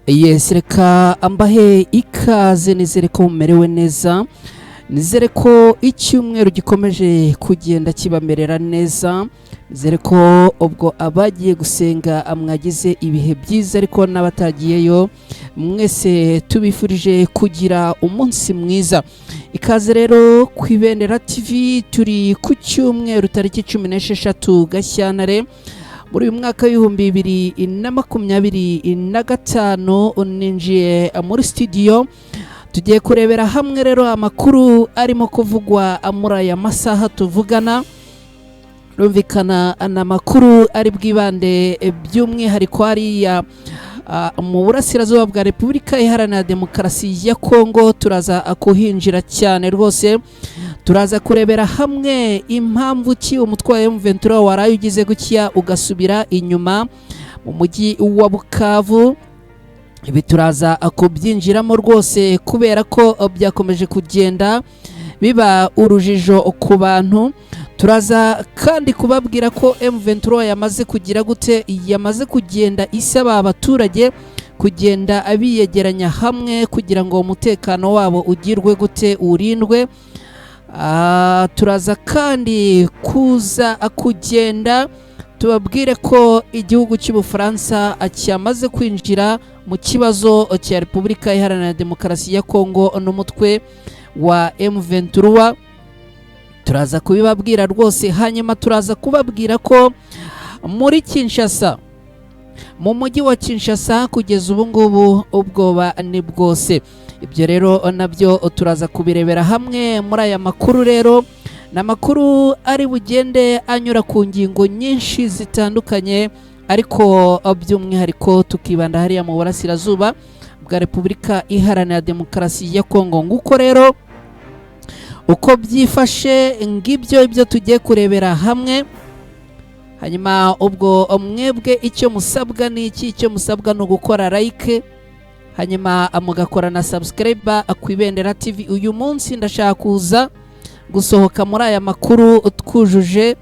Yes, reka ambahe ikaze, nizere ko mumerewe neza, nizere ko icyumweru gikomeje kugenda kibamerera neza, nizere ko ubwo abagiye gusenga mwagize ibihe byiza, ariko n'abatagiyeyo mwese tubifurije kugira umunsi mwiza. Ikaze rero ku Ibendera TV, turi ku cyumweru tariki 16 Gashyantare muri uyu mwaka w'2025. Ninjiye muri studio, tugiye kurebera hamwe rero amakuru arimo kuvugwa muri aya masaha tuvugana. Rumvikana ni amakuru ari bwibande by'umwihariko hariya mu burasirazuba bwa Repubulika Iharanira Demokarasi ya Kongo. Turaza kuhinjira cyane rwose, turaza kurebera hamwe impamvu ki umutwe wa M23 waraye ugize gutya ugasubira inyuma mu mujyi wa Bukavu. Ibi turaza kubyinjiramo rwose kubera ko byakomeje kugenda biba urujijo ku bantu. Turaza kandi kubabwira ko M23 yamaze kugira gute, yamaze kugenda isaba abaturage kugenda biyegeranya hamwe kugira ngo umutekano wabo ugirwe gute, urindwe. Turaza kandi kuza kugenda tubabwire ko igihugu cy'Ubufaransa cyamaze kwinjira mu kibazo cya Repubulika Iharanira Demokarasi ya Kongo n'umutwe wa M23. Turaza kubibabwira rwose. Hanyuma turaza kubabwira ko muri Kinshasa, mu mujyi wa Kinshasa, kugeza ubu ngubu ubwoba ni bwose. Ibyo rero nabyo turaza kubirebera hamwe muri aya makuru. Rero ni amakuru ari bugende anyura ku ngingo nyinshi zitandukanye, ariko by'umwihariko tukibanda hariya mu burasirazuba bwa Repubulika Iharanira Demokarasi ya Kongo. Nguko rero uko byifashe, ngibyo ibyo tugiye kurebera hamwe. Hanyuma ubwo mwebwe icyo musabwa ni iki? Icyo musabwa ni ugukora like, hanyuma mugakora na subscribe ku Ibendera TV. Uyu munsi ndashaka kuza gusohoka muri aya makuru twujuje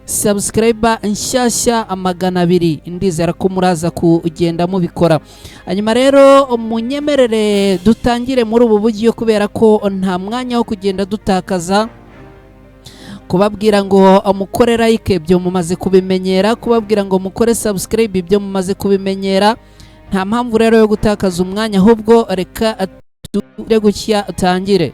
subscribe nshyashya 200. Ndizera ko muraza kugenda mubikora. Hanyuma rero munyemerere dutangire muri ubu buryo kubera ko nta mwanya wo kugenda dutakaza. Kubabwira ngo mukore like ibyo mumaze kubimenyera, kubabwira ngo mukore subscribe ibyo mumaze kubimenyera. Nta mpamvu rero yo gutakaza umwanya, ahubwo reka tujye gutya utangire.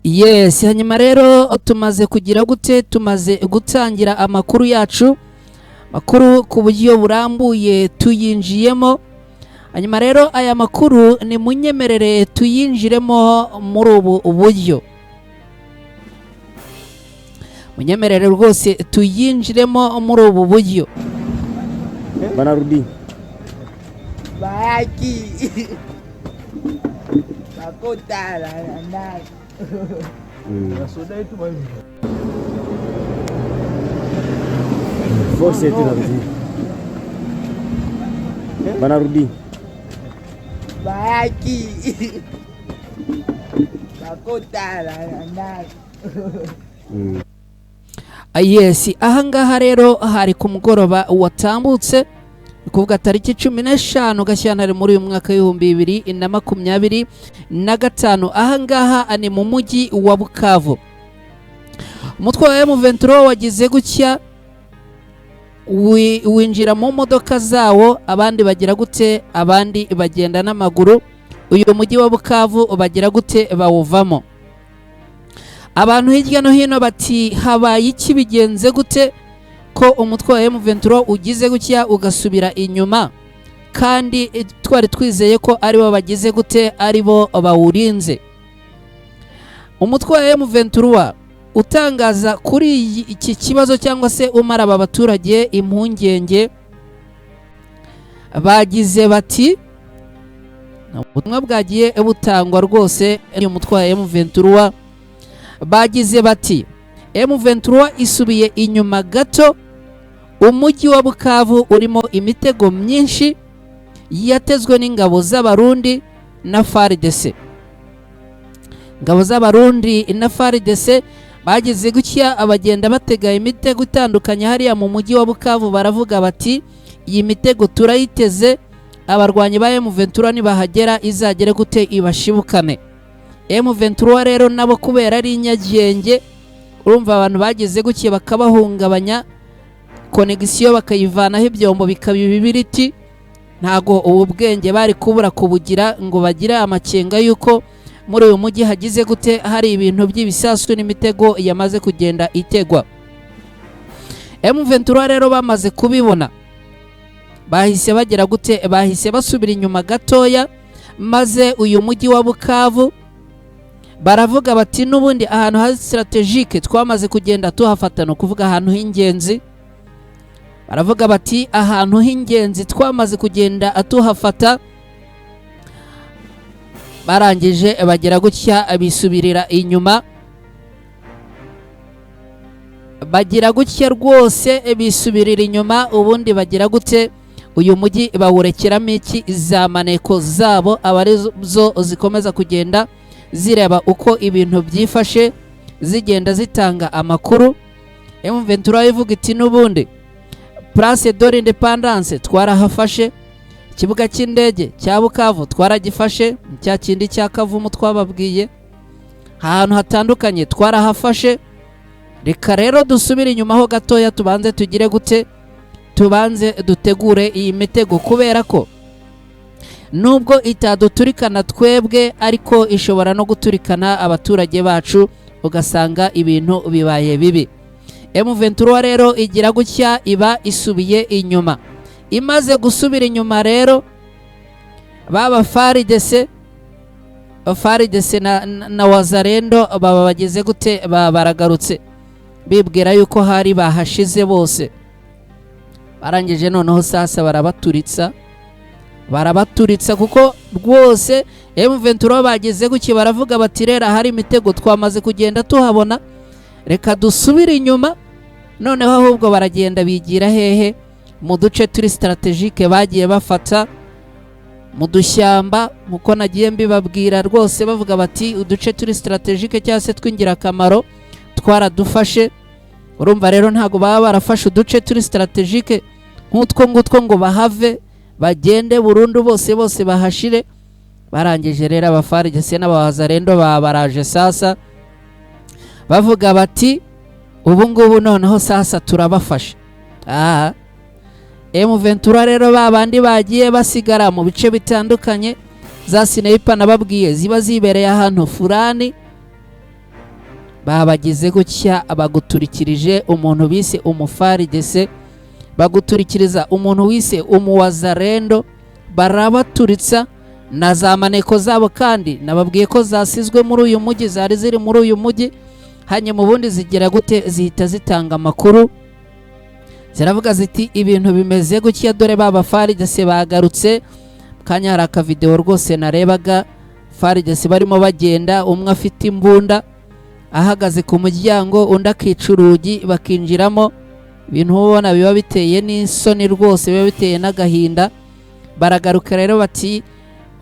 Yes, hanyuma rero tumaze kugira gute, tumaze gutangira amakuru yacu, makuru ku buryo burambuye tuyinjiyemo. Hanyuma rero aya makuru ni munyemerere tuyinjiremo muri ubu buryo, munyemerere rwose tuyinjiremo muri ubu buryo. Banarudi. Bayaki bakotala na Force yetu inarudi. Banarudi. Bayaki bakotala na Yes, ahangaha rero hari ku mugoroba watambutse, ni kuvuga tariki 15 Gashyantare muri uyu mwaka w'2025. Ahangaha ni mu mujyi wa Bukavu. Umutwe wa M23 wagize gutya winjira mu modoka zawo, abandi bagira gute, abandi bagenda n'amaguru. Uyu mujyi wa Bukavu bagira gute, bawuvamo. Abantu hirya no hino bati habaye iki, bigenze gute ko umutwe wa M23 ugize gutya ugasubira inyuma, kandi twari twizeye ko aribo bagize gute, aribo bawurinze. Umutwe wa M23 utangaza kuri iki kibazo cyangwa se umara aba baturage impungenge, bagize bati ubutumwa bwagiye butangwa rwose n'uyu mutwe wa M23. Bagize bati M23 isubiye inyuma gato, umujyi wa Bukavu urimo imitego myinshi. Yatezwe n'ingabo z'Abarundi na FARDC. Ingabo z'Abarundi na FARDC bagize gutya, abagenda batega imitego itandukanye hariya mu mujyi wa Bukavu. Baravuga bati: "Iyi mitego turayiteze, abarwanyi ba M23 nibahagera izagere gute? Ibashibukane." M23 rero nabo kubera ari inyagenge, urumva abantu bageze gutya bakabahungabanya connexion, bakayivanaho ibyombo bikaba ibibiriti, ntago ubu bwenge bari kubura kubugira ngo bagire amakenga yuko muri uyu mujyi hagize gute? Hari ibintu by'ibisasu n'imitego yamaze kugenda itegwa. M23 rero bamaze kubibona, bahise bagera gute? Bahise basubira inyuma gatoya, maze uyu mujyi wa Bukavu baravuga bati: "N'ubundi ahantu ha stratégique twamaze kugenda tuhafata." Ni ukuvuga ahantu h'ingenzi. Baravuga bati: "Ahantu h'ingenzi twamaze kugenda tuhafata." Barangije bagera gutya bisubirira inyuma, bagira gutya rwose bisubirira inyuma. Ubundi bagira gute? Uyu mujyi bawurekeramo iki? Za maneko zabo, aba arizo zikomeza kugenda zireba uko ibintu byifashe, zigenda zitanga amakuru. M23 ivuga iti: "N'ubundi Place de l'Indépendance twarahafashe, ikibuga cy'indege cya Bukavu twaragifashe, cya kindi cya Kavumu twababwiye, ahantu hatandukanye twarahafashe. Reka rero dusubire inyuma ho gatoya, tubanze tugire gute? Tubanze dutegure iyi mitego, kubera ko nubwo itaduturikana twebwe, ariko ishobora no guturikana abaturage bacu, ugasanga ibintu bibaye bibi." M23 rero igira gutya iba isubiye inyuma. Imaze gusubira inyuma rero, baba FARDC, FARDC na Wazalendo baba bageze gute? Baba baragarutse, bibwira yuko hari bahashize bose. Barangije noneho sasa barabaturitsa, barabaturitsa, kuko rwose M23 bageze gutya baravuga bati: "Rero hari imitego twamaze kugenda tuhabona, reka dusubire inyuma." Noneho ahubwo baragenda bigira hehe? Mu duce turi stratégique bagiye bafata mu dushyamba, nkuko nagiye mbibabwira rwose. Bavuga bati: "Uduce turi stratégique cyangwa se tw'ingirakamaro twaradufashe." Urumva rero ntabwo baba barafashe uduce turi stratégique nk'utwo ngutwo ngo bahave bagende burundu, bose bose bahashire. Barangije rero aba FARDC n'abawazalendo baraje sasa, bavuga bati: "Ubu ngubu noneho sasa turabafashe." Aha M23 rero, ba bandi bagiye basigara mu bice bitandukanye, za sniper nababwiye ziba zibereye ahantu furani, babagize gutya baguturikirije umuntu bise umu FARDC, baguturikiriza umuntu wise umuwazalendo, barabaturitsa na za maneko zabo. Kandi nababwiye ko zasizwe muri uyu mujyi, zari ziri muri uyu mujyi. Hanyuma ubundi zigira gute? Zihita zitanga amakuru, ziravuga ziti: "Ibintu bimeze gutya, dore baba FARDC bagarutse." Kanya hari akavideo rwose narebaga, FARDC barimo bagenda, umwe afite imbunda ahagaze ku muryango, undi akica urugi bakinjiramo. Ibintu ubona biba biteye n'isoni rwose, biba biteye n'agahinda. Baragaruka rero bati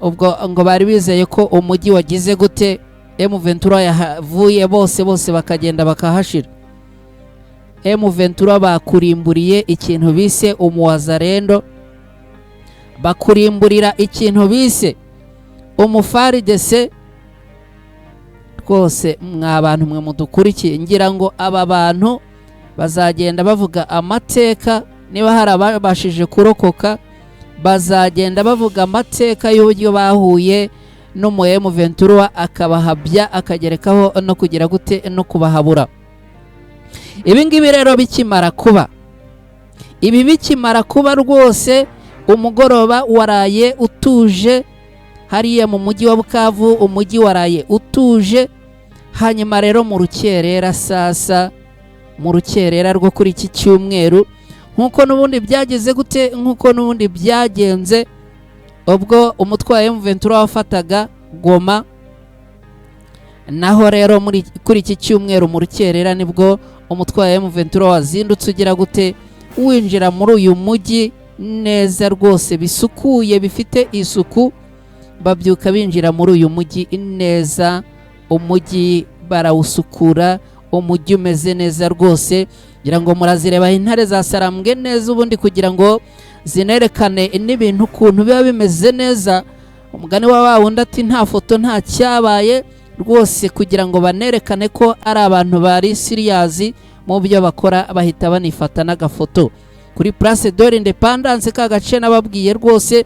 ubwo ngo bari bizeye ko umujyi wagize gute? M23 yahavuye, bose bose bakagenda bakahashira. M23 bakurimburiye ikintu bise umuwazalendo, bakurimburira ikintu bise umu FARDC. Rwose mwa bantu mwe mudukurikiye, ngira ngo aba bantu bazagenda bavuga amateka. Niba hari ababashije kurokoka, bazagenda bavuga amateka y'uburyo bahuye n'umu M23 akabahabya, akagerekaho no kugira gute? No kubahabura. Ibi ngibi rero bikimara kuba, ibi bikimara kuba rwose, umugoroba waraye utuje hariya mu mujyi wa Bukavu, umujyi waraye utuje. Hanyuma rero mu rukerera sasa, mu rukerera rwo kuri iki cyumweru, nk'uko n'ubundi byageze gute? Nk'uko n'ubundi byagenze ubwo umutwe wa M23 wafataga Goma, naho rero muri kuri iki cyumweru mu rukerera nibwo umutwe wa M23 wazindutse ugira gute? Winjira muri uyu mujyi. neza rwose bisukuye bifite isuku, babyuka binjira muri uyu mujyi neza, umujyi barawusukura, umujyi umeze neza rwose. Ngira ngo murazireba intare za Sarambwe neza, ubundi kugira ngo zinerekane n'ibintu ukuntu biba bimeze neza. Umugani wa wa wundi ati nta foto nta cyabaye rwose, kugira ngo banerekane ko ari abantu bari serious mu byo bakora, bahita banifata n'agafoto kuri Place de l'Independance, ka gace nababwiye rwose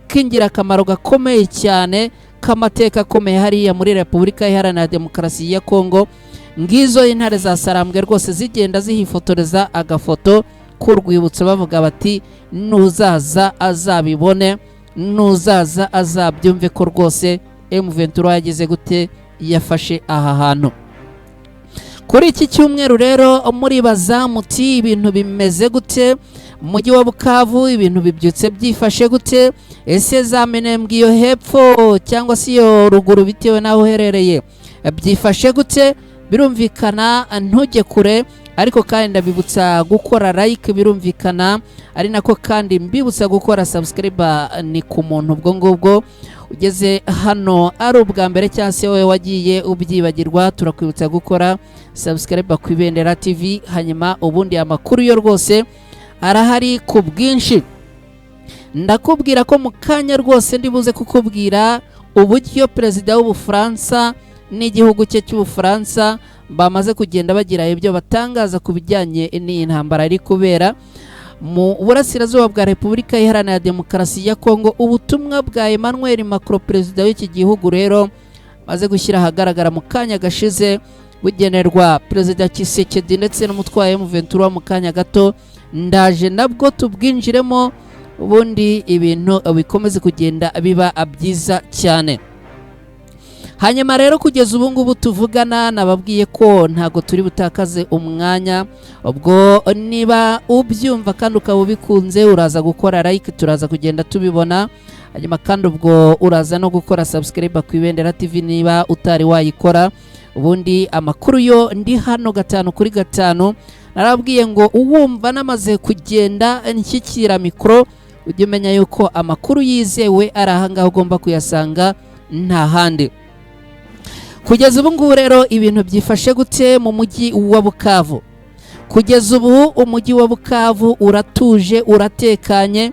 k'ingirakamaro gakomeye cyane, k'amateka akomeye hariya muri Repubulika Iharanira Demokarasi ya Kongo. Ngizo intare za Sarambwe rwose zigenda zihifotoreza agafoto k'urwibutso, bavuga bati nuzaza azabibone, nuzaza azabyumve ko rwose M23 yagize gute, yafashe aha hantu. Kuri iki cyumweru rero muribaza muti ibintu bimeze gute mu mujyi wa Bukavu, ibintu bibyutse byifashe gute? Ese za Minembwe iyo hepfo cyangwa se iyo ruguru bitewe n'aho uherereye byifashe gute? Birumvikana ntujye kure, ariko kandi ndabibutsa gukora like, birumvikana ari nako kandi mbibutsa gukora subscribe, ni ku muntu ubwo ngubwo ugeze hano ari ubwa mbere cyangwa se wowe wagiye ubyibagirwa, turakwibutsa gukora subscribe ku Ibendera TV, hanyuma ubundi amakuru yo rwose arahari ku bwinshi. Ndakubwira ko mu kanya rwose ndibuze kukubwira uburyo perezida w'Ubufaransa n'igihugu cye cy'Ubufaransa bamaze kugenda bagira ibyo batangaza ku bijyanye n'iyi ntambara iri kubera mu burasirazuba bwa Repubulika Iharanira Demokarasi ya Kongo. Ubutumwa bwa Emmanuel Macron, perezida w'iki gihugu rero, maze gushyira ahagaragara mu kanya gashize, bugenerwa perezida Tshisekedi ndetse n'umutwe wa M23. Mu kanya gato ndaje nabwo tubwinjiremo, ubundi ibintu bikomeze kugenda biba byiza cyane. Hanyuma rero kugeza ubu ngubu tuvugana, nababwiye ko ntago turi butakaze umwanya. Ubwo niba ubyumva kandi ukaba ubikunze, uraza gukora like, turaza kugenda tubibona. Hanyuma kandi ubwo uraza no gukora subscribe ku Ibendera TV niba utari wayikora. Ubundi amakuru yo ndi hano 5 kuri 5. Narabwiye ngo uwumva namaze kugenda nshyikira mikoro, ujye umenya yuko amakuru yizewe ari ahangaha ugomba kuyasanga nta handi. Kugeza ubu ngubu rero ibintu byifashe gute mu mujyi wa Bukavu? Kugeza ubu umujyi wa Bukavu uratuje, uratekanye.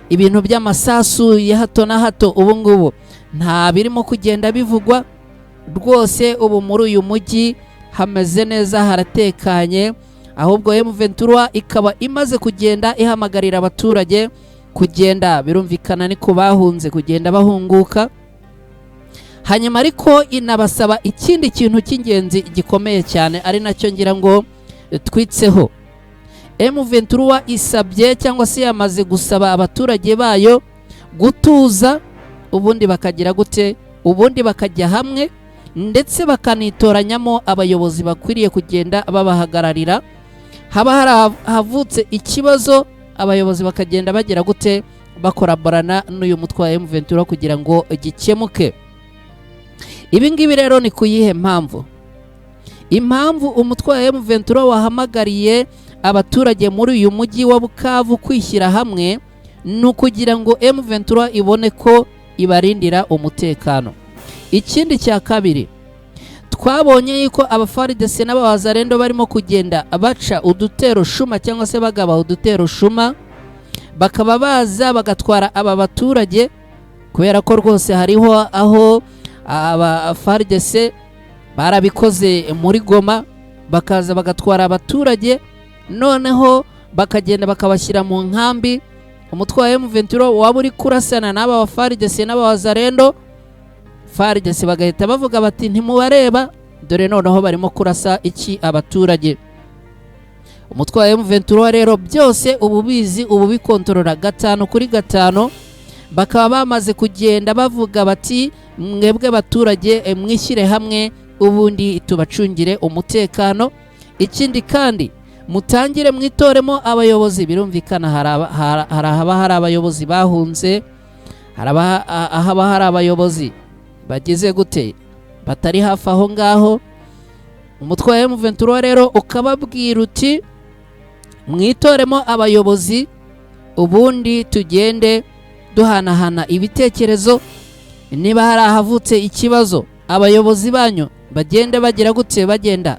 Ibintu by'amasasu ya hato na hato ubu ngubu nta birimo kugenda bivugwa rwose. Ubu muri uyu mujyi hameze neza, haratekanye. Ahubwo M23 ikaba imaze kugenda ihamagarira abaturage kugenda, birumvikana ni ku bahunze, kugenda bahunguka. Hanyuma ariko inabasaba ikindi kintu cy'ingenzi gikomeye cyane, ari nacyo ngira ngo twitseho. M23 isabye cyangwa se yamaze gusaba abaturage bayo gutuza, ubundi bakagira gute, ubundi bakajya hamwe ndetse bakanitoranyamo abayobozi bakwiriye kugenda babahagararira. Haba hari havutse ikibazo, abayobozi bakagenda bagira gute, bakoraborana n'uyu mutwe wa M23 kugira ngo gikemuke. Ibi ngibi rero ni kuyihe mpamvu? Impamvu umutwe wa M23 wahamagariye abaturage muri uyu mujyi wa Bukavu kwishyira hamwe ni ukugira ngo M23 ibone ko ibarindira umutekano. Ikindi cya kabiri, twabonye yuko abafaridese n'abawazarendo barimo kugenda baca udutero shuma cyangwa se bagaba udutero shuma, bakaba baza bagatwara aba baturage, kubera ko rwose hariho aho abafaridese barabikoze muri Goma, bakaza bagatwara abaturage, noneho bakagenda bakabashyira mu nkambi. Umutwe wa M23 waba uri kurasana n'aba bafaridese n'abawazarendo, faridese bagahita bavuga bati ntimubareba, dore noneho barimo kurasa iki abaturage. Umutwe wa M23 rero byose ubu bizi, ubu bikontorora 5 kuri 5. Bakaba bamaze kugenda bavuga bati mwebwe baturage mwishyire hamwe, ubundi tubacungire umutekano. Ikindi kandi mutangire mwitoremo abayobozi. Birumvikana hari hari abayobozi bahunze, hari ahaba hari abayobozi bageze gute batari hafi aho ngaho. Umutwe wa M23 rero ukababwira uti mwitoremo abayobozi, Ubundi tugende duhanahana ibitekerezo. Niba hari ahavutse ikibazo, abayobozi banyu bagende bagira gutse, bagenda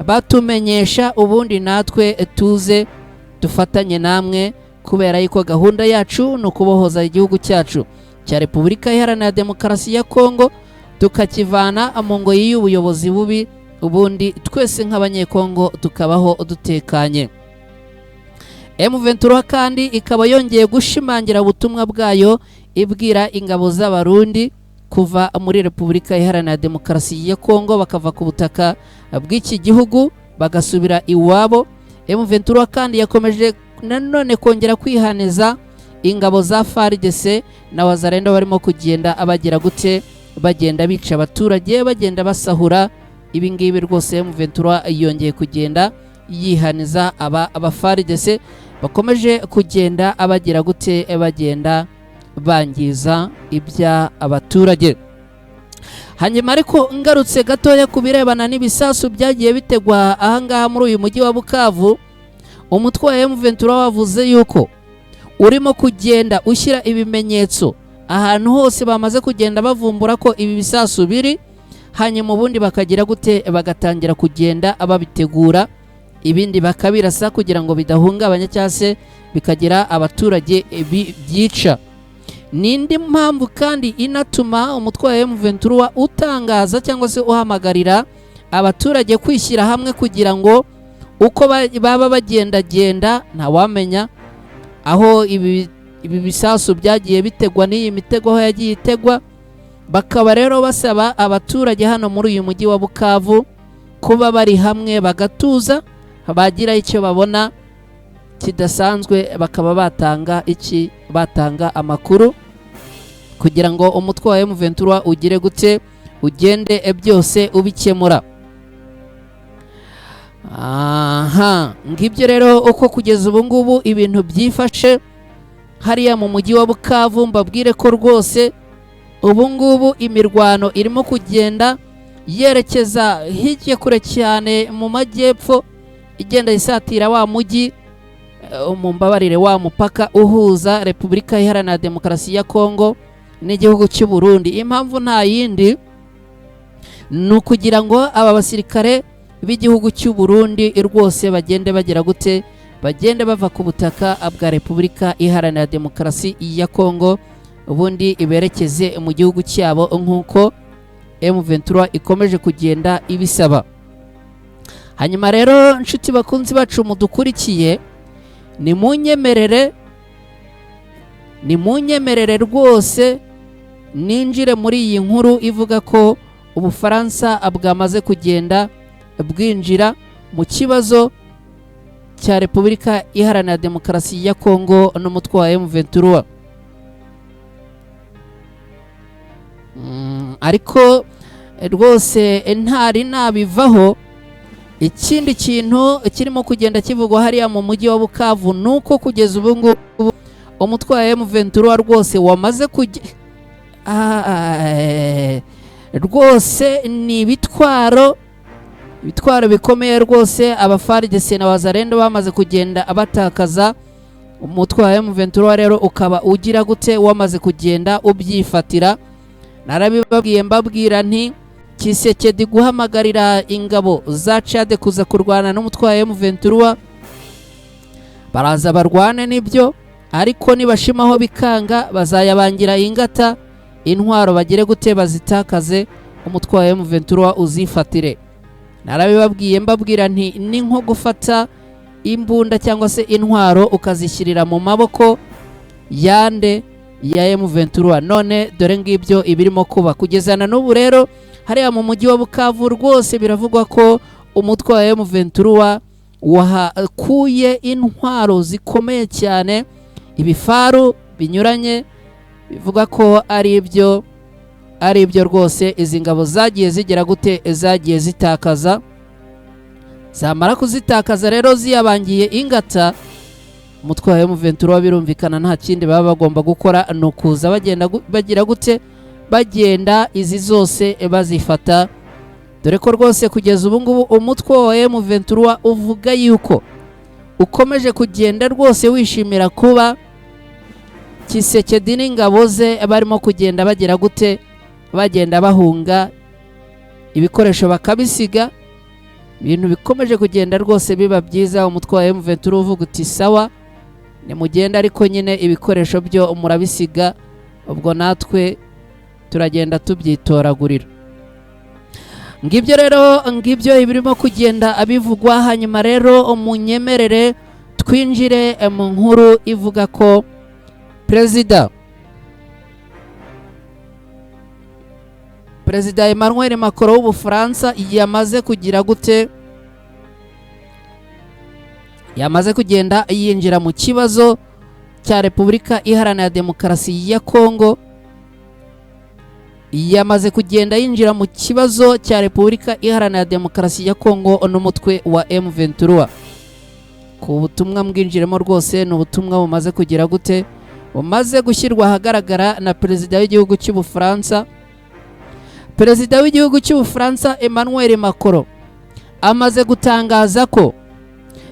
batumenyesha, ubundi natwe tuze dufatanye namwe, kubera yuko gahunda yacu ni ukubohoza igihugu cyacu cya Repubulika Iharanira Demokarasi ya Kongo, tukakivana mu ngoyi y'ubuyobozi bubi, ubundi twese nk'Abanyekongo tukabaho dutekanye. M23 kandi ikaba yongeye gushimangira ubutumwa bwayo, ibwira ingabo z'Abarundi kuva muri Repubulika Iharanira Demokarasi ya Kongo, bakava ku butaka bw'iki gihugu bagasubira iwabo. M23 kandi yakomeje nanone kongera kwihaniza ingabo za FARDC na Wazalendo barimo kugenda abagira gute, bagenda bica abaturage, bagenda basahura. Ibi ngibi rwose M23 yongeye kugenda yihaniza aba FARDC bakomeje kugenda abagira gute, bagenda bangiza ibya abaturage. Hanyuma ariko ngarutse gatoya ku birebana n'ibisasu byagiye bitegwa ahangaha muri uyu mujyi wa Bukavu, umutwe wa M23 wavuze yuko urimo kugenda ushyira ibimenyetso ahantu hose bamaze kugenda bavumbura ko ibi bisasu biri, hanyuma ubundi bakagira gute, bagatangira kugenda ababitegura, ibindi bakabirasa kugira ngo bidahungabanya cyangwa se bikagira abaturage byica. Nindi mpamvu kandi inatuma umutwe wa M23 utangaza cyangwa se uhamagarira abaturage kwishyira hamwe, kugira ngo uko baba bagendagenda ntawamenya aho ibi bisasu byagiye bitegwa n'iyi mitego aho yagiye itegwa. Bakaba rero basaba abaturage hano muri uyu mujyi wa Bukavu kuba bari hamwe bagatuza, bagira icyo babona kidasanzwe bakaba batanga iki, batanga amakuru, kugira ngo umutwe wa M23 ugire gute, ugende byose ubikemura. Aha ngibyo rero uko kugeza ubu ngubu ibintu byifashe hariya mu mujyi wa Bukavu. Mbabwire ko rwose ubu ngubu imirwano irimo kugenda yerekeza hirya kure cyane mu majyepfo, igenda isatira wa mujyi, mumbabarire, wa mupaka uhuza Repubulika Iharanira Demokarasi ya Kongo n'igihugu cy'u Burundi. Impamvu nta yindi ni ukugira ngo aba basirikare b'igihugu cy'u Burundi rwose bagende bagira gute, bagende bava ku butaka bwa Repubulika Iharanira Demokarasi ya Kongo, ubundi iberekeze mu gihugu cyabo nk'uko M23 ikomeje kugenda ibisaba. Hanyuma rero nshuti bakunzi bacu mudukurikiye, ni munyemerere rwose ninjire muri iyi nkuru ivuga ko Ubufaransa bwamaze kugenda bwinjira mu kibazo cya Repubulika Iharanira Demokarasi ya Kongo n'umutwe wa M23. Ariko rwose ntari nabivaho. Ikindi kintu kirimo kugenda kivugwa hariya mu mujyi wa Bukavu nuko kugeza ubu ngubu umutwe wa M23 rwose wamaze rwose ni ibitwaro bikomeye rwose aba FARDC na Wazalendo bamaze kugenda abatakaza. Umutwe wa M23 rero ukaba ugira gute, wamaze kugenda ubyifatira. Narabibabwiye mbabwira nti Tshisekedi guhamagarira ingabo za Chad kuza kurwana n'umutwe wa M23, baraza barwane nibyo, ariko nibashimaho bikanga bazayabangira ingata, intwaro bagire gute, bazitakaze, umutwe wa M23 uzifatire. Narabibabwiye mbabwira nti ni nko gufata imbunda cyangwa se intwaro ukazishyirira mu maboko yande, ya M23. None dore ngibyo ibirimo kuba kugeza na n'ubu. Rero hariya mu mujyi wa Bukavu rwose biravugwa ko umutwe wa M23 wahakuye intwaro zikomeye cyane, ibifaru binyuranye, bivuga ko ari ibyo rwose izi ngabo zagiye zigera gute, zagiye zitakaza. Zamara kuzitakaza rero ziyabangiye ingata, umutwe wa M23 birumvikana nta kindi baba bagomba gukora, ni ukuza bagenda bagira gute, bagenda izi zose bazifata. Dore ko rwose kugeza ubu ngubu umutwe wa M23 uvuga yuko ukomeje kugenda rwose wishimira kuba Tshisekedi n'ingabo ze barimo kugenda bagira gute, bagenda bahunga, ibikoresho bakabisiga. Ibintu bikomeje kugenda rwose biba byiza. Umutwe wa M23 uvuga uti sawa nimugenda, ariko nyine ibikoresho byo murabisiga, ubwo natwe turagenda tubyitoragurira. Ngibyo rero, ngibyo ibirimo kugenda abivugwa. Hanyuma rero munyemerere twinjire mu nkuru ivuga ko Perezida Emmanuel Macron w'Ubufaransa yamaze kugira gute, yamaze kugenda yinjira mu kibazo cya Repubulika Iharanira Demokarasi ya Kongo. Yamaze kugenda yinjira mu kibazo cya Repubulika Iharanira Demokarasi ya Kongo n'umutwe wa M23. Ku butumwa mbwinjiremo rwose ni ubutumwa bumaze kugira gute, bumaze gushyirwa ahagaragara na Perezida w'igihugu cy'Ubufaransa. Perezida w'igihugu cy'Ubufaransa Emmanuel Macron amaze gutangaza ko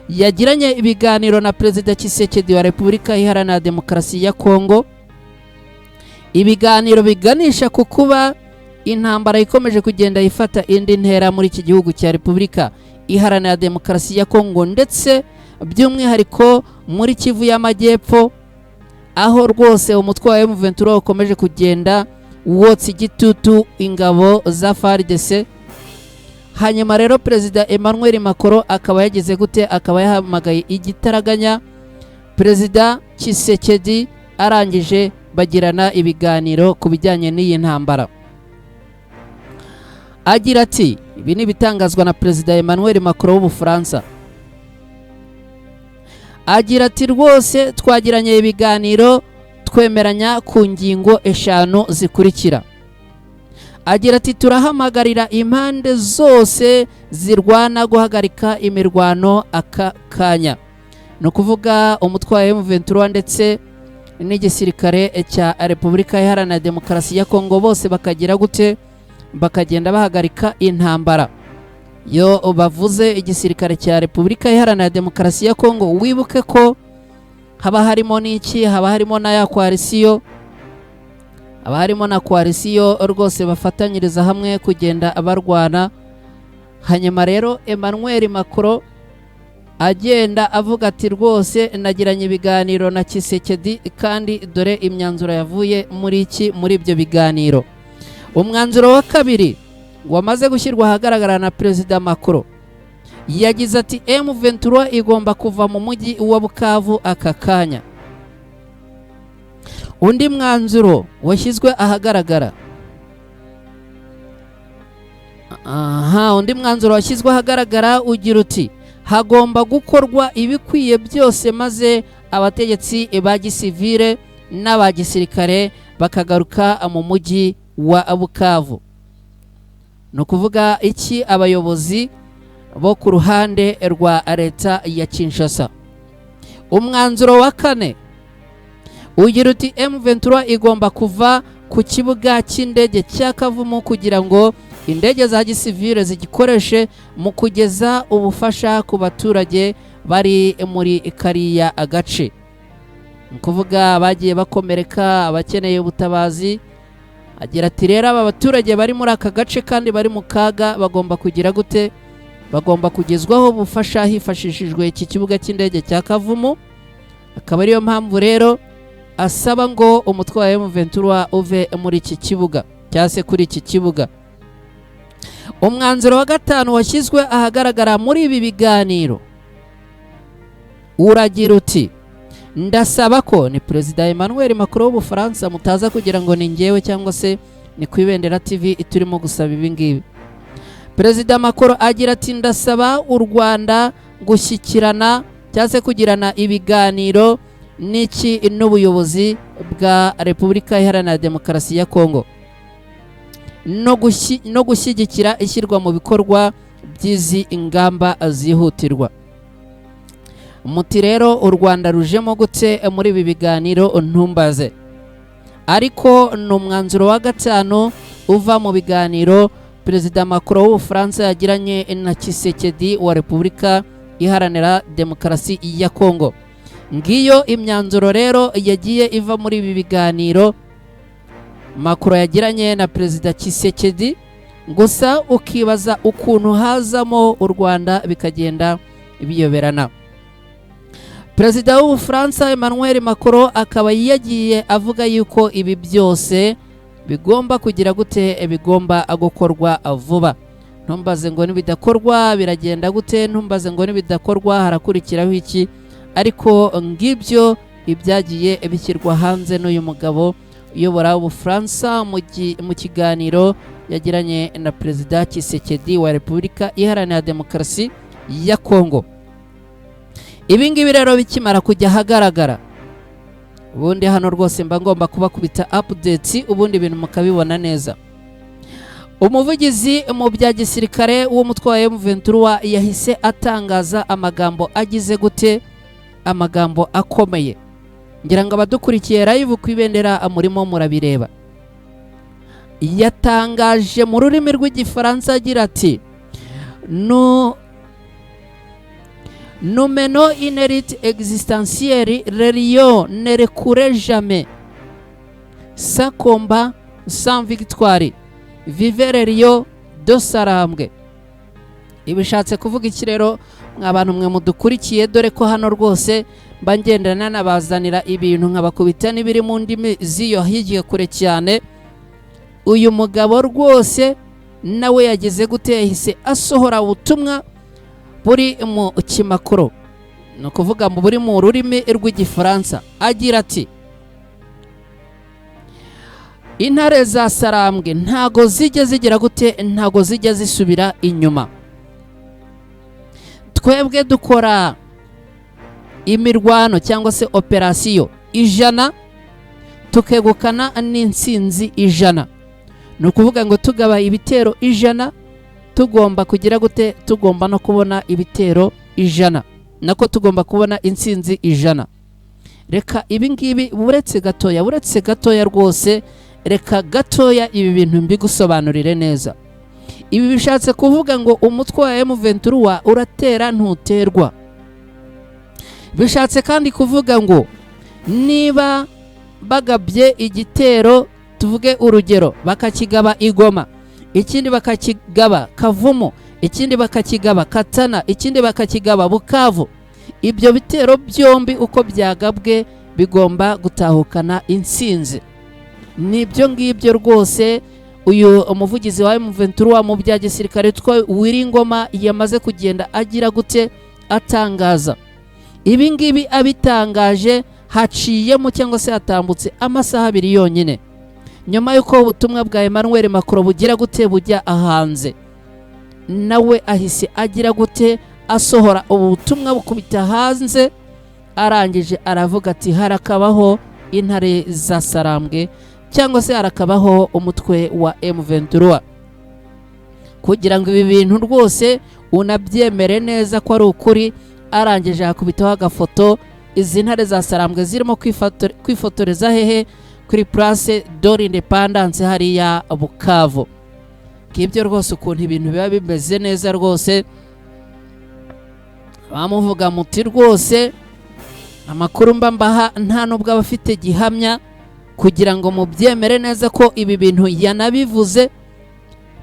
yagiranye ibiganiro na Perezida Tshisekedi wa Repubulika Iharanira Demokarasi ya Kongo, ibiganiro biganisha ku kuba intambara ikomeje kugenda ifata indi ntera muri iki gihugu cya Repubulika Iharanira Demokarasi ya Kongo, ndetse by'umwihariko muri Kivu y'Amajyepfo, aho rwose umutwe wa M23 ukomeje kugenda wotsa igitutu ingabo za FARDC. Hanyuma rero Perezida Emmanuel Macron akaba yagize gute, akaba yahamagaye igitaraganya Perezida Tshisekedi, arangije bagirana ibiganiro ku bijyanye n'iyi ntambara. Agira ati ibi ni ibitangazwa na Perezida Emmanuel Macron w'Ubufaransa. Agira ati rwose twagiranye ibiganiro twemeranya ku ngingo 5 zikurikira. Agira ati turahamagarira impande zose zirwana guhagarika imirwano aka kanya. Ni ukuvuga umutwe wa M23 ndetse n'igisirikare cya Repubulika Iharanira Demokarasi ya Kongo, bose bakagira gute, bakagenda bahagarika intambara. Yo bavuze igisirikare cya Repubulika Iharanira Demokarasi ya Kongo, wibuke ko haba harimo n'iki, haba harimo na ya koalisiyo, haba harimo na koalisiyo rwose bafatanyiriza hamwe kugenda barwana. Hanyuma rero Emmanuel Macron agenda avuga ati rwose nagiranye ibiganiro na Tshisekedi, kandi dore imyanzuro yavuye muri iki, muri ibyo biganiro. Umwanzuro wa kabiri wamaze gushyirwa ahagaragara na Perezida Macron, yagize ati M23 igomba kuva mu mujyi wa Bukavu aka kanya. Undi mwanzuro washyizwe ahagaragara, undi mwanzuro washyizwe ahagaragara ugira uti hagomba gukorwa ibikwiye byose maze abategetsi ba gisivile n'aba gisirikare bakagaruka mu mujyi wa Bukavu. Ni ukuvuga iki, abayobozi bo ku ruhande rwa leta ya Kinshasa. Umwanzuro wa kane ugira uti M23 igomba kuva ku kibuga cy'indege cya Kavumu kugira ngo indege za gisivile zigikoreshe mu kugeza ubufasha ku baturage bari muri kariya agace. Ni ukuvuga bagiye bakomereka, abakeneye ubutabazi. Agira ati rero aba baturage bari muri aka gace kandi bari mu kaga bagomba kugira gute, bagomba kugezwaho ubufasha hifashishijwe iki kibuga cy'indege cya Kavumu. Akaba ariyo mpamvu rero asaba ngo umutwe wa M23 uve muri iki kibuga cyangwa se kuri iki kibuga. Umwanzuro wa gatanu washyizwe ahagaragara muri ibi biganiro uragira uti ndasaba ko, ni Perezida Emmanuel Macron w'Ubufaransa, mutaza kugira ngo ni njyewe cyangwa se ni ku Ibendera TV turimo gusaba ibi ngibi. Perezida Macron agira ati ndasaba u Rwanda gushyikirana cyangwa se kugirana ibiganiro n'iki, n'ubuyobozi bwa Repubulika Iharanira Demokarasi ya Kongo, no gushyigikira ishyirwa mu bikorwa by'izi ingamba zihutirwa. Muti rero u Rwanda rujemo gute muri ibi biganiro, ntumbaze. Ariko ni umwanzuro wa gatanu uva mu biganiro Perezida Macron w'Ubufaransa yagiranye na Tshisekedi wa Repubulika Iharanira Demokarasi ya Kongo. Ngiyo imyanzuro rero yagiye iva muri ibi biganiro Macron yagiranye na Perezida Tshisekedi. Gusa ukibaza ukuntu hazamo u Rwanda bikagenda biyoberana. Perezida w'Ubufaransa Emmanuel Macron akaba yagiye avuga yuko ibi byose bigomba kugira gute, bigomba gukorwa vuba. Ntumbaze ngo nibidakorwa biragenda gute, ntumbaze ngo nibidakorwa harakurikiraho iki, ariko ngibyo ibyagiye bishyirwa hanze n'uyu mugabo uyobora Ubufaransa mu kiganiro yagiranye na Perezida Tshisekedi wa Repubulika Iharanira Demokarasi ya Kongo. Ibi ngibi rero bikimara kujya ahagaragara, ubundi hano rwose mba ngomba kubakubita updates, ubundi ibintu mukabibona neza. Umuvugizi mu bya gisirikare w'umutwe wa M23 yahise atangaza amagambo agize gute, amagambo akomeye. Ngira ngo abadukurikiye live ku Ibendera murimo murabireba. Yatangaje mu rurimi rw'Igifaransa agira ati: "Nous menons une lutte existentielle, les lions ne reculent jamais. Sans combat, sans victoire. Vive les lions de Sarambwe." Ibishatse kuvuga iki rero, mwa bantu mwe mudukurikiye? Dore ko hano rwose mba ngendana nabazanira ibintu nkabakubita n'ibiri mu ndimi z'iyo hirya kure cyane. Uyu mugabo rwose nawe yageze gute, yahise asohora ubutumwa buri mu kimakuru, ni ukuvuga mu buri mu rurimi rw'Igifaransa, agira ati: "Intare za Sarambwe ntago zijya zigira gute, ntago zijya zisubira inyuma. Twebwe dukora imirwano cyangwa se operasiyo 100, tukegukana n'intsinzi 100. Ni ukuvuga ngo tugaba ibitero 100, tugomba kugira gute, tugomba no kubona ibitero 100, nako tugomba kubona intsinzi 100." Reka ibi ngibi buretse gatoya, buretse gatoya rwose, reka gatoya ibi bintu mbigusobanurire neza. Ibi bishatse kuvuga ngo umutwe wa M23 uratera ntuterwa. Bishatse kandi kuvuga ngo niba bagabye igitero, tuvuge urugero, bakakigaba Igoma, ikindi bakakigaba Kavumu, ikindi bakakigaba Katana, ikindi bakakigaba Bukavu, ibyo bitero byombi uko byagabwe bigomba gutahukana intsinzi. Nibyo ngibyo rwose uyu umuvugizi wa M23 mu bya gisirikare witwa Wiringoma yamaze kugenda agira gute, atangaza. Ibi ngibi abitangaje haciyemo cyangwa se hatambutse amasaha 2 yonyine nyuma y'uko ubutumwa bwa Emmanuel Macron bugira gute, bujya ahanze. Nawe ahise agira gute, asohora ubu butumwa bukubita hanze, arangije aravuga ati: "Harakabaho intare za Sarambwe," cyangwa se harakabaho umutwe wa M23. Kugira ngo ibi bintu rwose unabyemere neza ko ari ukuri, arangije hakubitaho agafoto izi ntare za Sarambwe zirimo kwifotoreza hehe, kuri Place de l'Independance hariya Bukavu. Ngibyo rwose ukuntu ibintu biba bimeze neza rwose. Bamuvuga muti rwose amakuru mba mbaha nta nubwo aba afite gihamya. Kugira ngo mubyemere neza ko ibi bintu yanabivuze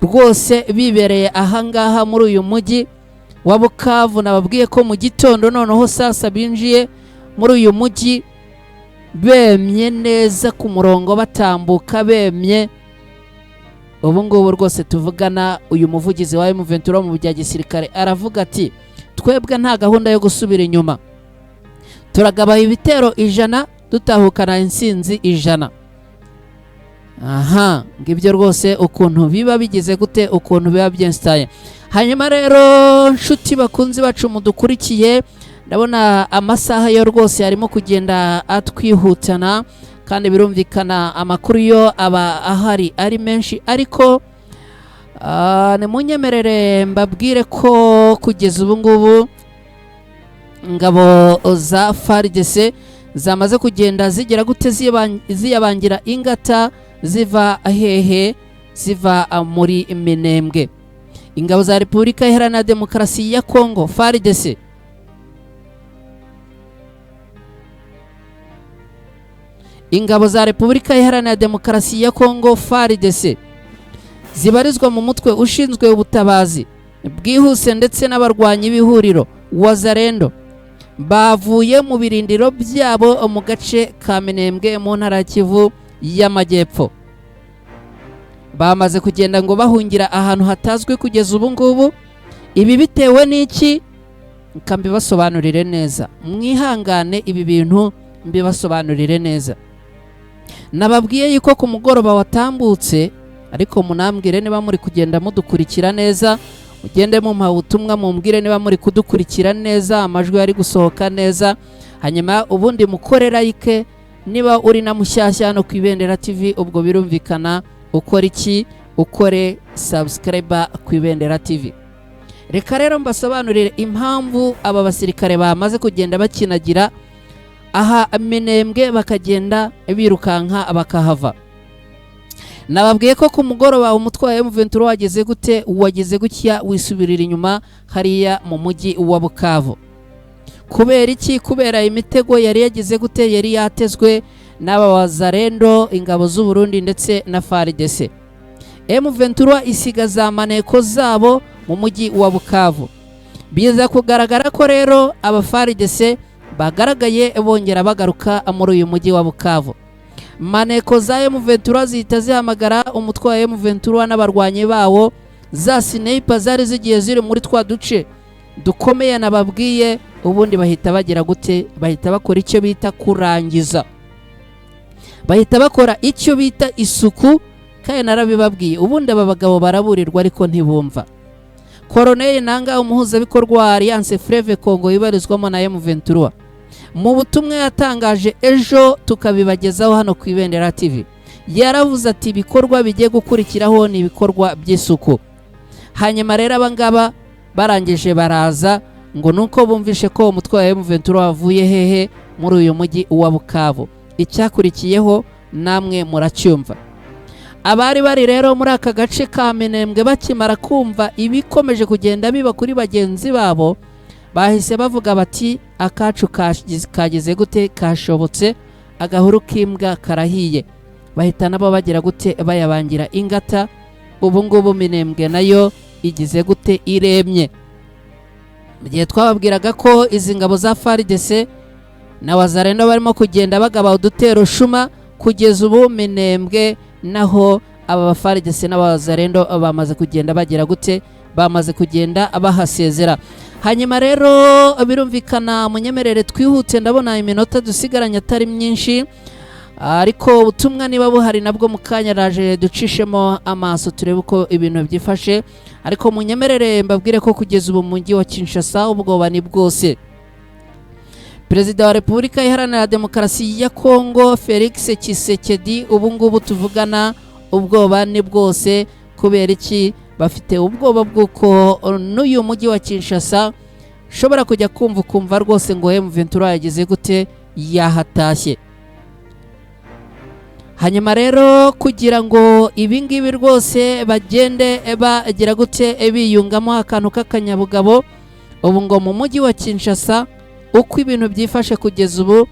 rwose bibereye ahangaha muri uyu mujyi wa Bukavu, nababwiye ko mu gitondo noneho sasa binjiye muri uyu mujyi bemye neza ku murongo, batambuka bemye. Ubu ngubu rwose tuvugana, uyu muvugizi wa M23 mu bya gisirikare aravuga ati: "Twebwe nta gahunda yo gusubira inyuma, turagaba ibitero 100, dutahukana intsinzi 100." Aha ngibyo rwose ukuntu biba bigize gute, ukuntu biba byensitaye. Hanyuma rero nshuti bakunzi bacu mudukurikiye, ndabona amasaha yo rwose arimo kugenda atwihutana, kandi birumvikana amakuru yo aba ahari ari menshi, ariko nimunyemerere mbabwire ko kugeza ubu ngubu ingabo za FARDC zamaze kugenda zigera gute, ziyabangira ingata ziva hehe, ziva muri Minembwe. Ingabo za Repubulika Iharanira Demokarasi ya Kongo FARDC Ingabo za Repubulika Iharanira Demokarasi ya Kongo FARDC zibarizwa mu mutwe ushinzwe ubutabazi bwihuse ndetse n'abarwanyi b'ihuriro Wazalendo bavuye mu birindiro byabo mu gace ka Minembwe mu ntara ya Kivu y'Amajyepfo. Bamaze kugenda ngo bahungira ahantu hatazwi kugeza ubu ngubu. Ibi bitewe n'iki? Reka mbibasobanurire neza, mwihangane ibi bintu mbibasobanurire neza. Nababwiye yuko ku mugoroba watambutse, ariko munambwire niba muri kugenda mudukurikira neza, mugende mumpa ubutumwa mumbwire niba muri kudukurikira neza, amajwi ari gusohoka neza, hanyuma ubundi mukore like. Niba uri na mushyashya hano ku Ibendera TV, ubwo birumvikana ukora iki? Ukore subscribe ku Ibendera TV. Reka rero mbasobanurire impamvu aba basirikare bamaze kugenda bakinagira aha Minembwe, bakagenda birukanka bakahava. Nababwiye ko ku mugoroba umutwe wa M23 wageze gute? Wageze gutya wisubirira inyuma hariya mu mujyi wa Bukavu. Kubera iki? Kubera imitego yari yagize gute? Yari yatezwe n'aba Wazalendo, ingabo z'u Burundi ndetse na FARDC. M23 isiga za maneko zabo mu mujyi wa Bukavu. Biza kugaragara ko rero aba FARDC bagaragaye bongera bagaruka muri uyu mujyi wa Bukavu. Maneko za M23 zihita zihamagara umutwe wa M23 n'abarwanyi bawo, za sniper zari zigiye ziri muri twa duce dukomeye nababwiye, ubundi bahita bagira gute? Bahita bakora icyo bita kurangiza, bahita bakora icyo bita isuku. Kandi narabibabwiye, ubundi aba bagabo baraburirwa ariko ntibumva. Koroneli Nanga, umuhuzabikorwa wa Alliance Fleuve Congo ibarizwamo na M23, mu butumwa yatangaje ejo tukabibagezaho hano ku Ibendera TV, yaravuze ati ibikorwa bigiye gukurikiraho ni ibikorwa by'isuku. Hanyuma rero abangaba barangije baraza ngo nuko bumvishe ko umutwe wa M23 wavuye hehe? Muri uyu mujyi wa Bukavu. Icyakurikiyeho namwe muracyumva. Abari bari rero muri aka gace ka Minembwe bakimara kumva ibikomeje kugenda biba kuri bagenzi babo, bahise bavuga bati akacu kageze gute? Kashobotse, agahuru k'imbwa karahiye. Bahita nabo bagira gute? Bayabangira ingata. Ubu ngubu Minembwe nayo igize gute? Iremye. Mu gihe twababwiraga ko izi ngabo za FARDC na Wazalendo barimo kugenda bagaba udutero shuma, kugeza ubu Minembwe naho aba ba FARDC n'abazalendo bamaze kugenda bagira gute? Bamaze kugenda bahasezera. Hanyuma rero birumvikana munyemerere twihute, ndabona iminota dusigaranye atari myinshi, ariko ubutumwa niba buhari nabwo mu kanya raje ducishemo amaso turebe uko ibintu byifashe. Ariko munyemerere mbabwire ko kugeza ubu mu mujyi wa Kinshasa ubwoba ni bwose. Perezida wa Repubulika Iharanira Demokarasi ya Kongo Felix Tshisekedi, ubu ngubu tuvugana ubwoba ni bwose. Kubera iki? Bafite ubwoba bw'uko n'uyu mujyi wa Kinshasa ushobora kujya kumva ukumva rwose ngo M23 yageze gute? Yahatashye. Hanyuma rero kugira ngo ibi ngibi rwose bagende bagira gute? Biyungamo akantu k'akanyabugabo, ubu ngo mu mujyi wa Kinshasa uko ibintu byifashe kugeza ubu,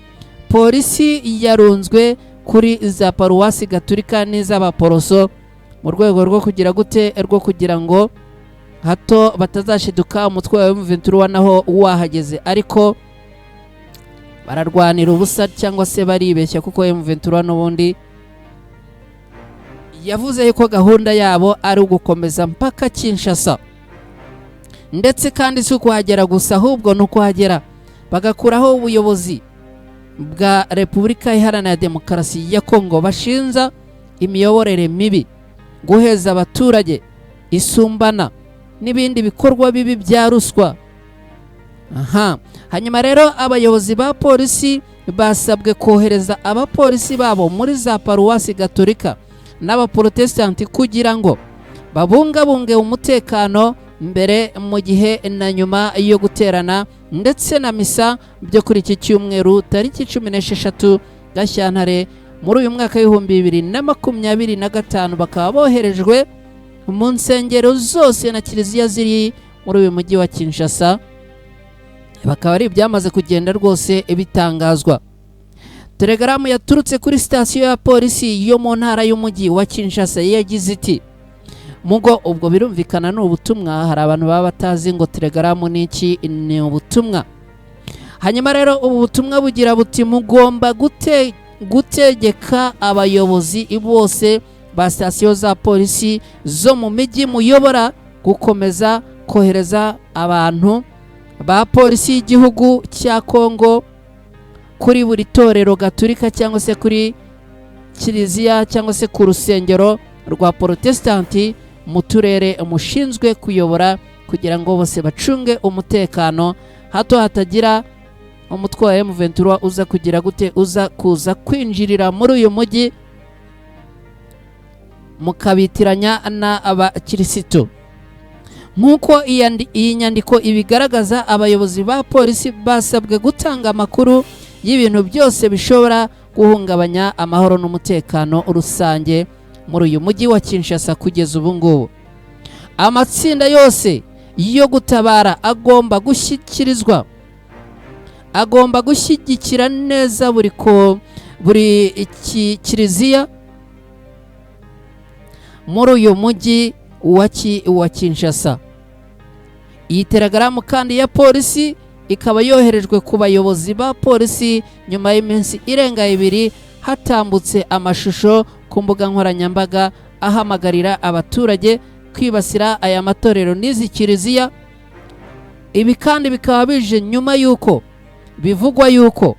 polisi yarunzwe kuri za paruwasi gaturika n'iz'abaporoso mu rwego rwo kugira gute? Rwo kugira ngo hato batazashiduka umutwe wa M23 naho wahageze. Ariko bararwanira ubusa cyangwa se baribeshya, kuko M23 n'ubundi yavuze yuko gahunda yabo ari ugukomeza mpaka Kinshasa, ndetse kandi si ukuhagera gusa, ahubwo ni ukuhagera bagakuraho ubuyobozi bwa Repubulika Iharanira Demokarasi ya Kongo bashinza imiyoborere mibi, guheza abaturage, isumbana n'ibindi bikorwa bibi bya ruswa. Aha hanyuma rero abayobozi ba polisi basabwe kohereza abapolisi babo muri za paruwasi gaturika n'abaprotestanti kugira ngo babungabunge umutekano mbere, mu gihe na nyuma yo guterana ndetse na misa byo kuri iki cyumweru tariki 16 Gashyantare muri uyu mwaka w'2025. Bakaba boherejwe mu nsengero zose na kiliziya ziri muri uyu mujyi wa Kinshasa, bakaba ari ibyamaze kugenda rwose bitangazwa. Telegaramu yaturutse kuri sitasiyo ya polisi yo mu ntara y'umujyi wa Kinshasa yagize iti: "Mugo." Ubwo birumvikana ni ubutumwa, hari abantu baba batazi ngo telegaramu ni iki, ni ubutumwa. Hanyuma rero ubu butumwa bugira buti: "Mugomba gutegeka abayobozi bose ba sitasiyo za polisi zo mu mijyi muyobora gukomeza kohereza abantu ba polisi y'igihugu cya Kongo kuri buri torero gaturika cyangwa se kuri kiliziya cyangwa se ku rusengero rwa protesitanti mu turere mushinzwe kuyobora, kugira ngo bose bacunge umutekano, hato hatagira umutwe wa M23 uza kugira gute, uza kuza kwinjirira muri uyu mujyi mukabitiranya n'abakirisitu." Nk'uko iyi nyandiko ibigaragaza, abayobozi ba polisi basabwe gutanga amakuru y'ibintu byose bishobora guhungabanya amahoro n'umutekano rusange muri uyu mujyi wa Kinshasa. Kugeza ubu ngubu amatsinda yose yo gutabara agomba gushyikirizwa, agomba gushyigikira neza buri kiliziya muri uyu mujyi wa Kinshasa. Iyi telegaramu kandi ya polisi ikaba yoherejwe ku bayobozi ba polisi nyuma y'iminsi irenga 2 hatambutse amashusho ku mbuga nkoranyambaga ahamagarira abaturage kwibasira aya matorero n'izi kiliziya. Ibi kandi bikaba bije nyuma y'uko bivugwa y'uko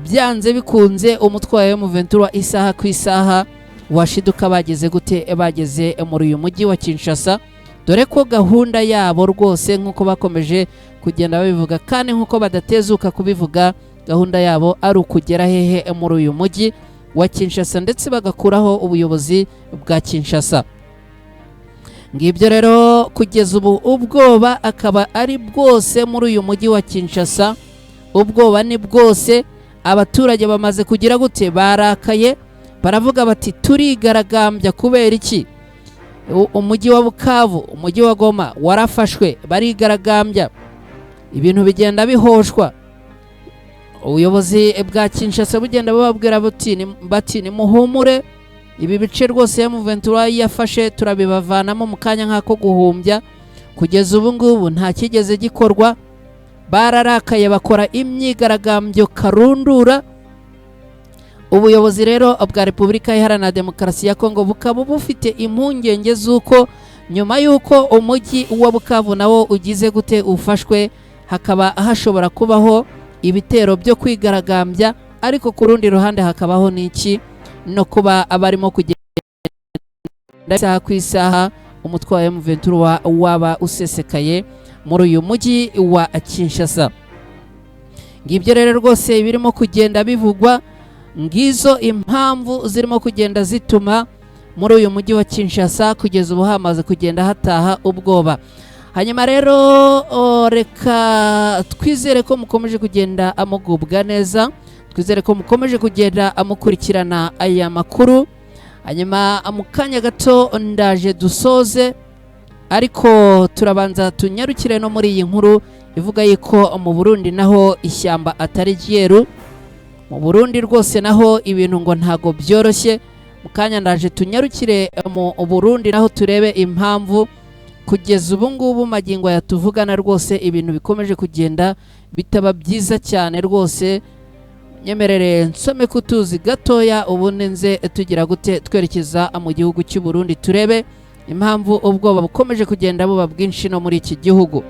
byanze bikunze umutwe wa M23 isaha ku isaha washiduka bageze gute, bageze muri uyu mujyi wa Kinshasa, dore ko gahunda yabo rwose nk'uko bakomeje kugenda babivuga kandi nk'uko badatezuka kubivuga, gahunda yabo ari ukugera hehe? Muri uyu mujyi wa Kinshasa, ndetse bagakuraho ubuyobozi bwa Kinshasa. Ngibyo rero, kugeza ubu ubwoba akaba ari bwose muri uyu mujyi wa Kinshasa, ubwoba ni bwose. Abaturage bamaze kugira gute? Barakaye, baravuga bati: "Turigaragambya kubera iki?" Umujyi wa Bukavu, umujyi wa Goma warafashwe, barigaragambya, ibintu bigenda bihoshwa. Ubuyobozi bwa Kinshasa bugenda bubabwira bati: "Nimuhumure, ibi bice rwose M23 yafashe turabibavanamo mu kanya nk'ako guhumbya." Kugeza ubu ngubu nta kigeze gikorwa. Bararakaye, bakora imyigaragambyo karundura. Ubuyobozi rero bwa Repubulika Iharanira Demokarasi ya Kongo bukaba bufite impungenge z'uko nyuma y'uko umujyi wa Bukavu nawo ugize gute, ufashwe, hakaba hashobora kubaho ibitero byo kwigaragambya, ariko ku rundi ruhande hakabaho n'iki, no kuba abarimo kugenda isaha ku isaha umutwe wa M23 waba usesekaye muri uyu mujyi wa Kinshasa. Ngibyo rero rwose birimo kugenda bivugwa, ngizo impamvu zirimo kugenda zituma muri uyu mujyi wa Kinshasa kugeza ubu hamaze kugenda hataha ubwoba. Hanyuma rero reka twizere ko mukomeje kugenda amugubwa neza, twizere ko mukomeje kugenda amukurikirana aya makuru. Hanyuma mu kanya gato ndaje dusoze, ariko turabanza tunyarukire no muri iyi nkuru ivuga yuko mu Burundi naho ishyamba atari ryeru. Mu Burundi rwose naho ibintu ngo ntago byoroshye. Mu kanya ndaje tunyarukire mu Burundi naho turebe impamvu kugeza ubu ngubu magingo yatuvugana rwose ibintu bikomeje kugenda bitaba byiza cyane rwose. Nyemerere nsome kutuzi gatoya, ubundi nze tugira gute, twerekeza mu gihugu cy'u Burundi turebe impamvu ubwoba bukomeje kugenda buba bwinshi no muri iki gihugu.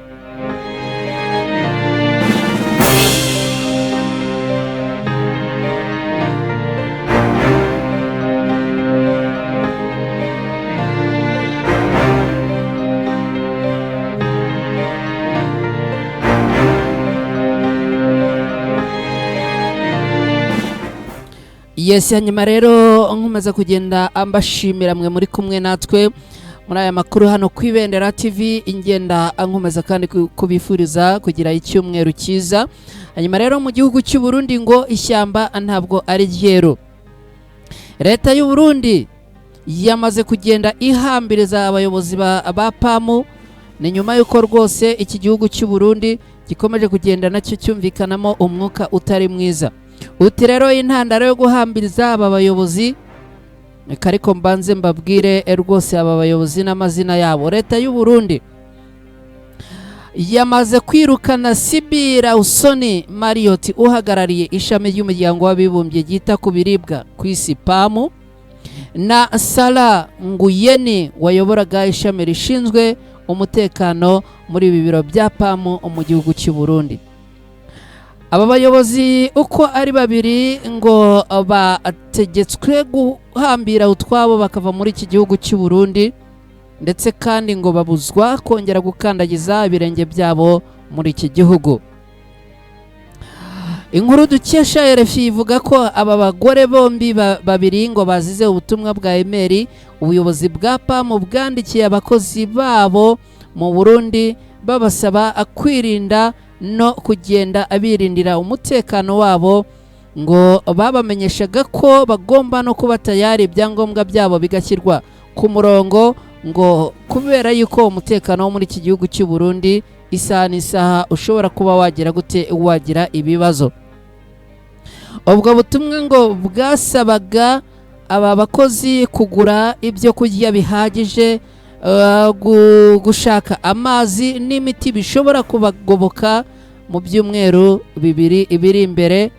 Yes, hanyuma rero nkomeza kugenda ambashimira mwe muri kumwe natwe muri aya makuru hano ku Ibendera TV, ingenda nkomeza kandi kubifuriza kugira icyumweru cyiza. Hanyuma rero mu gihugu cy'u Burundi ngo ishyamba ntabwo ari ryeru. Leta y'u Burundi yamaze kugenda ihambiriza abayobozi ba PAMU. Ni nyuma y'uko rwose iki gihugu cy'u Burundi gikomeje kugenda nacyo cyumvikanamo umwuka utari mwiza. Uti rero intandaro yo guhambiriza aba bayobozi, reka ariko mbanze mbabwire rwose aba bayobozi n'amazina yabo. Leta y'u Burundi yamaze kwirukana Sibi Rawson Marriott, uhagarariye ishami ry'Umuryango w'Abibumbye ryita ku biribwa ku isi, PAM, na Sara Nguyeni wayoboraga ishami rishinzwe umutekano muri ibi biro bya PAM mu gihugu cy'u Burundi. Aba bayobozi uko ari babiri ngo bategetswe guhambira utwabo bakava muri iki gihugu cy'u Burundi, ndetse kandi ngo babuzwa kongera gukandagiza ibirenge byabo muri iki gihugu. Inkuru dukesha RFI ivuga ko aba bagore bombi babiri ngo bazize ubutumwa bwa email ubuyobozi bwa PAM bwandikiye abakozi babo mu Burundi, babasaba kwirinda no kugenda abirindira umutekano wabo. Ngo babamenyeshaga ko bagomba no kuba tayari, ibyangombwa byabo bigashyirwa ku murongo, ngo kubera yuko umutekano wo muri iki gihugu cy'u Burundi isaha n'isaha ushobora kuba wagira gute, wagira ibibazo. Ubwo butumwa ngo bwasabaga aba bakozi kugura ibyo kurya bihagije, gushaka amazi n'imiti bishobora kubagoboka mu byumweru 2 biri imbere,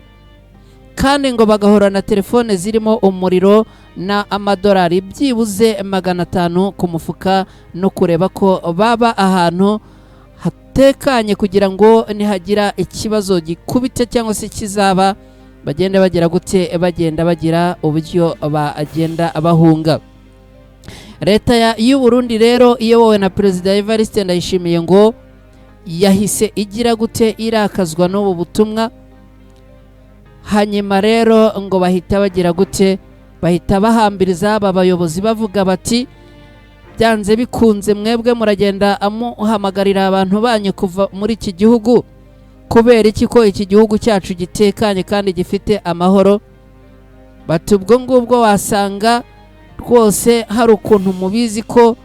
kandi ngo bagahorana telefone zirimo umuriro na amadolari byibuze 500 ku mufuka, no kureba ko baba ahantu hatekanye kugira ngo nihagira ikibazo gikubite cyangwa se kizaba, bagenda bagira gute, bagenda bagira uburyo bagenda bahunga. Leta y'u Burundi rero iyobowe na Perezida Evariste Ndayishimiye ngo yahise igira gute, irakazwa n'ubu butumwa. Hanyuma rero ngo bahita bagira gute, bahita bahambiriza aba bayobozi, bavuga bati: "Byanze bikunze mwebwe muragenda amuhamagarira abantu banyu kuva muri iki gihugu. Kubera iki, ko iki gihugu cyacu gitekanye kandi gifite amahoro?" Bati: "Ubwo ngubwo wasanga rwose hari ukuntu mubizi ko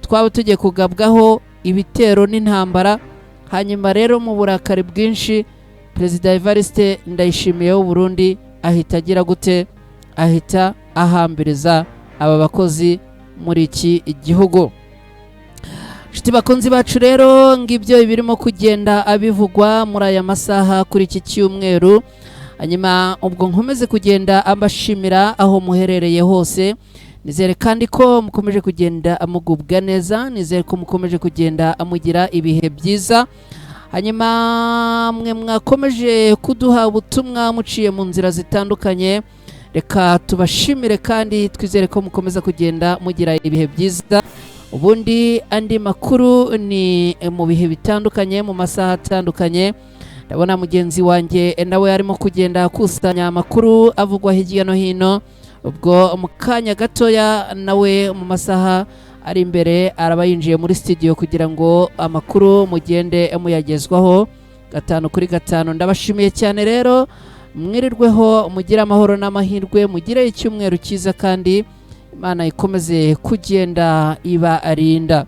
twaba tugiye kugabwaho ibitero n'intambara." Hanyuma rero mu burakari bwinshi, Perezida Evariste Ndayishimiye w'u Burundi ahita agira gute, ahita ahambiriza aba bakozi muri iki gihugu. Inshuti bakunzi bacu rero, ngibyo ibirimo kugenda abivugwa muri aya masaha kuri iki cyumweru. Hanyuma ubwo nkomeze kugenda ambashimira aho muherereye hose. Nizere kandi ko mukomeje kugenda mugubwa neza, nizere ko mukomeje kugenda mugira ibihe byiza. Hanyuma mwe mwakomeje kuduha ubutumwa muciye mu nzira zitandukanye, reka tubashimire kandi twizere ko mukomeza kugenda mugira ibihe byiza. Ubundi andi makuru ni mu bihe bitandukanye, mu masaha atandukanye. Ndabona mugenzi wanjye nawe arimo kugenda akusanya amakuru avugwa hirya no hino. Ubwo mu kanya gatoya nawe mu masaha ari imbere araba yinjiye muri studio kugira ngo amakuru mugende muyagezwaho 5 kuri 5. Ndabashimiye cyane rero, mwirirweho, mugire amahoro n'amahirwe, mugire icyumweru cyiza, kandi Imana ikomeze kugenda iba arinda.